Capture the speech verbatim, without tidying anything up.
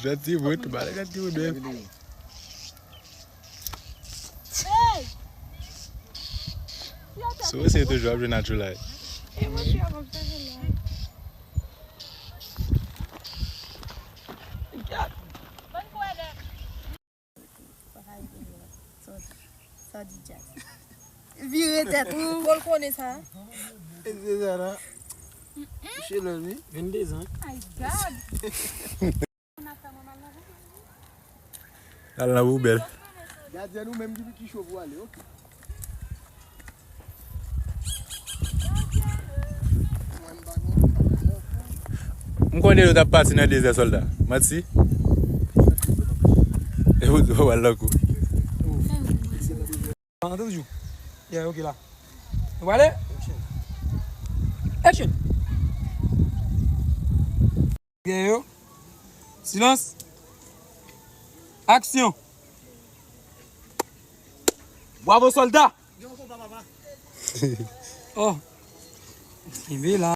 Jan timoun, pale jan timoun menm. Sou se toujou ap jwe natural. Sa di Jack. Vire tèt ou. Fò l konnen sa. E se sa la. Chelè, wi. Vennde zan. My God. Al nan poubèl. Gadyen nou menm ki, ki cho pou ale, oke. M konnen yo t ap pati nan dezè, sòlda. Manti. E ou di w al nan kou. Antre toujou. Yeah, ok la. Nou prale? Action. Dèyè yo. Silans. Aksyon. Bravo, sòlda! Oh. Kenbe la.